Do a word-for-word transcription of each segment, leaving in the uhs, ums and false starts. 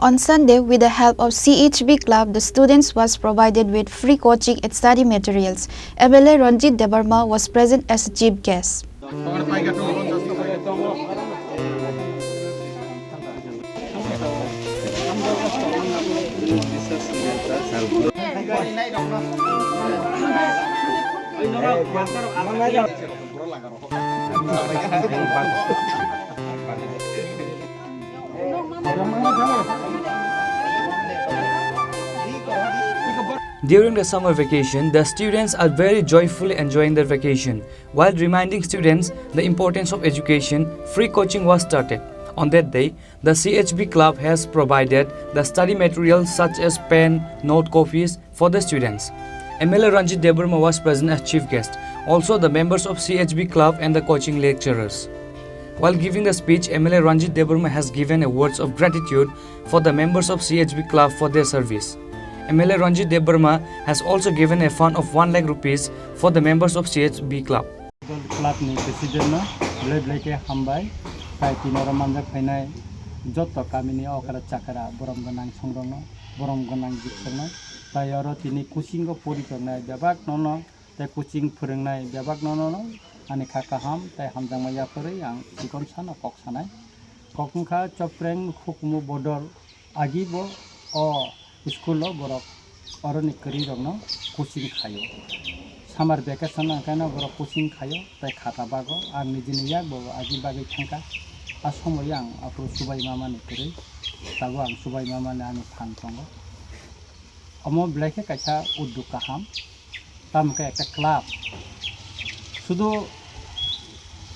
On Sunday, with the help of C H B Club, the students was provided with free coaching and study materials. M L A Ranjit Debbarma was present as a chief guest. During the summer vacation, the students are very joyfully enjoying their vacation, while reminding students the importance of education. Free coaching was started. On that day, the C H B club has provided the study materials such as pen, note copies for the students. M L A Ranjit Debbarma was present as chief guest, also the members of C H B club and the coaching lecturers. While giving the speech, M L A Ranjit Debbarma has given a words of gratitude for the members of C H B club for their service. M L A Ranjit Debbarma has also given a fund of one lakh rupees for the members of C H B club. Club ni president no belai belai khe hambai. Tai tini oro manjak phainai joto kamini okra chakra borom gwnang songrokno, borom gwnang jiksorno. Tai oro tini coaching o pori tongnai bebak nono, tai coaching phwrwngnai bebak nono ani kha kaham tai hamjakma yapharwi ang chikon sano kok sanai. Kok wngkha Chopreng hukumu bodol agi bo o school o borok oroni kwrwi rokno coaching khaio. Summer vacation hwnkhe no borok coaching khaio tai khata bago. Ang nijini yak bo agi bagwi thangkha. A somoio ang aphuru chubai mamani kwrwi, tabuk ang chubai mamani ani phan tongo. Omo belai khe kaisa uddog kaham. Tamo khe ekta club, sudu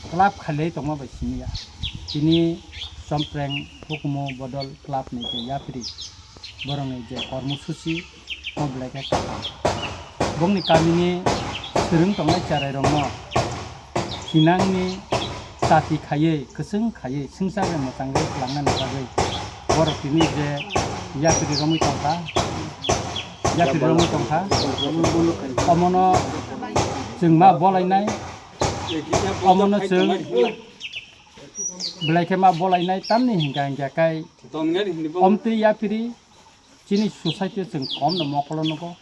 club khailai tongma bai simi ya. Tini Chompreng hukumu bodol club ni je yapri, borok ni je kormo susi, o belai khe kaham. Bongni kamini swrwng tongnai cherai rokno thinangni chati khaiwi, kwchwng khaiwi, swngchar bai mwchangwi twlangnani bagwi borok tini je yapri romwi tongkha, yapri romwi tongkha. Omono chwng ma bolainai, omono chwng belai khe ma bolainai, tamni hinkha hinkha khai omtwi yapri chini society o chwng komno mokolo nugo.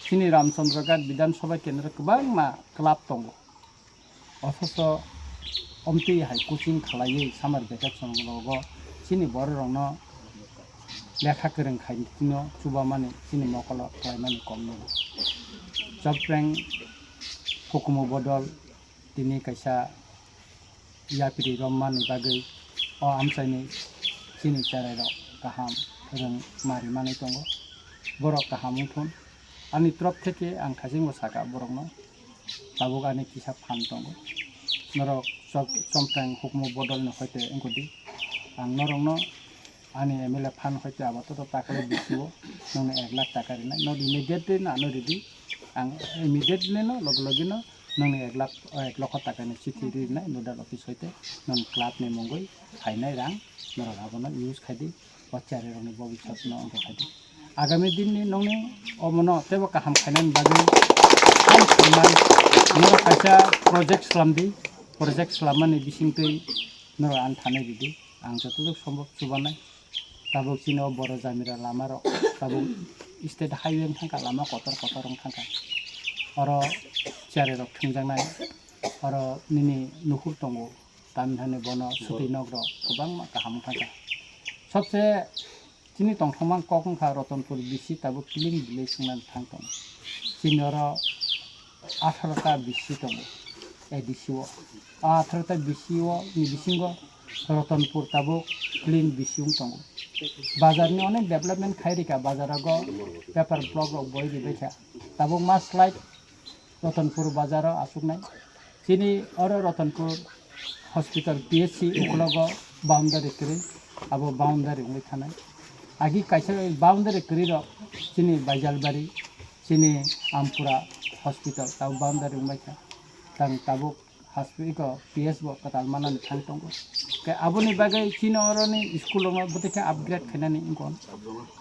Chini Ramchandra Ghat Bidhan Sabha Kendra kwbangma club tongo. Othocho omtwi hai coaching khalaiwi summer vacation rogo chini borok rokno lekha kwrwng khai tino chubamani chini mokolo khlaimani kom nugo. Chopreng hukumu bodol tini kaisa yapri romani bagwi o amchaini chini cherai rok kaham rwng mari manwi tongo. Borok kaham wngthun. Ani torop theke ang thaichingbo saka borokno. Tabuk ani kisa phan tongo. Norok chok-, Chompreng hukumu bodolni hoite wngkudi. Ang norokno ani M L A phan hoite abo toto takle bisio nongni ek lakh taka rinai. Nor immediately no ano ridi. Ang immediately no logi logi no nongni ek lakh, ek lokho takani chithi rinai nodal office hoite. Nong club ni mungwi phainai rang norok abono use khaidi. O cherai rokni bobiswt no wngkha khaidi. Agami din ni nongni omono teibo kaham khainani bagwi ang saimai norok kaisa project slamdi, project slammani bisingtwi norok ang thanai ridi, ang jotoduk sombok chubanai. Tabuk chini o boro jamira lama rok tabuk state highway wng thangkha, lama kotor kotor wng thangkha. Oro cherai rok thwngjaknai, oro nini nukhur tongo. Tamni hwnwi bono swtwi nok rok kwbangma kaham wng thangkha. Sobse chini tongthokma kok wngkha Ratanpur B C tabuk clean village wngnani thang tongo. Chini oro atharo ta B C tongo A D C o. A atharo ta B C o ni bisingo Ratanpur tabuk clean B C wng tongo. Bazar ni onek development khai rikha, bazar rogo paper block rok boi ribaikha. Tabuk ma slide Ratanpur bazar o asuknai. Chini oro Ratanpur hospital P H C uklogo boundary kwrwi, abo boundary wngwi thanai. Agi kaisa boundary kwrwi rok chini Baijalbari, chini Ampura hospital tabuk boundary wngbai kha. Tang tabuk hospital P S bo kwtal manani thang tongo. Khe aboni bagwi chini oroni school rokno bwtwi khe upgrade khainani wngkon.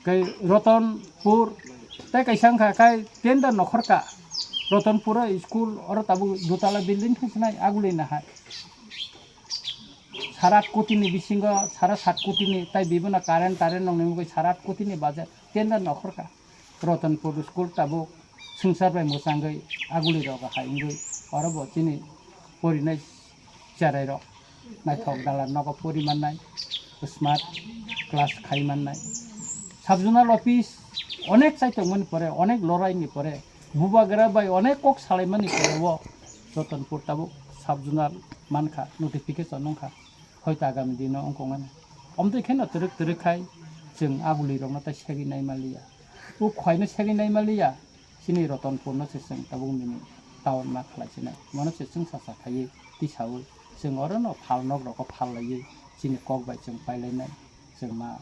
Khe Ratanpur tei kaisa wngkha khe tender nokhorka Ratanpuro school oro tabuk dutala building thangsinai agulina hai. Sara koti ni bisingo, sara sat koti ni, tai bibono current tarent nong ni mugwi sara koti ni budget tender nokhorkha. Ratanpur school tabuk swngchar bai mwchangwi aguli rok hai wngwi oro bo chini porinai cherai rok naithok dalar nogo pori mannai, smart class khai mannai. Sub zonal office onek chaitokmani pore, onek loraini pore, bubagra bai onek kok salaimani pore o Ratanpur tabuk sub zonal mankha, notification wngkha. Hoito agami dino wngkokmani. Omtwi kheno twrwk twrwk khai chwng abuli rokno tai segwi nai manliya. O khwaino segwi nai manliya. Chini Ratanpurno se chwng tabuk nini town ma khlai sinai. Mono se chwng sacha khaiwi tisaui chwng orono phal nok rokno phal laiwi chini kok bai chwng pailainai. Chwng ma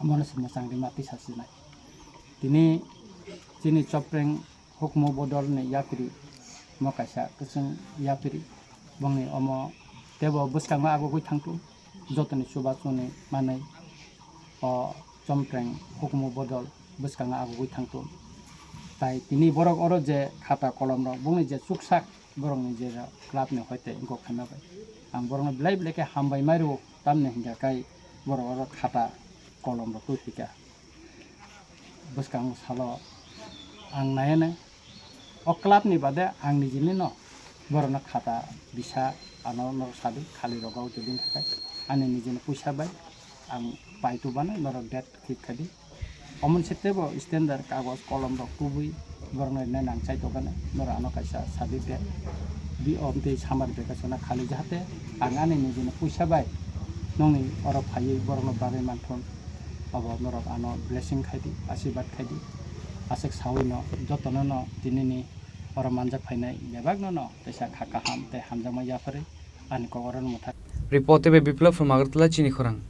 mono se mwchang rima tisa sinai. Tini chini Chopreng hukumu bodol ni yapiri mo kaisa kwchwng yapiri. Bongni omo tebo bwskango agugwi thangtu. Jotoni chubachu ni manwi o Chopreng hukumu bodol bwskango agugwi thangtu. Tai tini borok oro je khata kolom rok bongni je chuksak borokni je club ni hoite wngkok khaima bai. Ang borokno belai belai khe hambai mai rwo, tamni hinkha kai borok oro khata kolom rok twi phika. Bwskango salo ang naiya nai. O club ni bade ang nijini no borokno khata bisa ano norok sadi khali rogo jodi khakai ani nijini puisa bai ang paitu bana norok date khik khadi. Omon se tebo standard kagoj kolom rok tubui borokno rinai nang chai tokgani norok ano kaisa sadi de bi om tei summer vacation khali jahate ang ani nijini puisa bai nongni oro phaiwi borokno bagwi manthun. Abo norok ano blessing khai di, asirwad khai di. Aswk saui no jotono no tinini oro manjak phainai bebak no no teisa kha kaham tei hamjakma yapharwi ani kok oro no mwthak. Report tei Biplab from Agartala, chini khorang.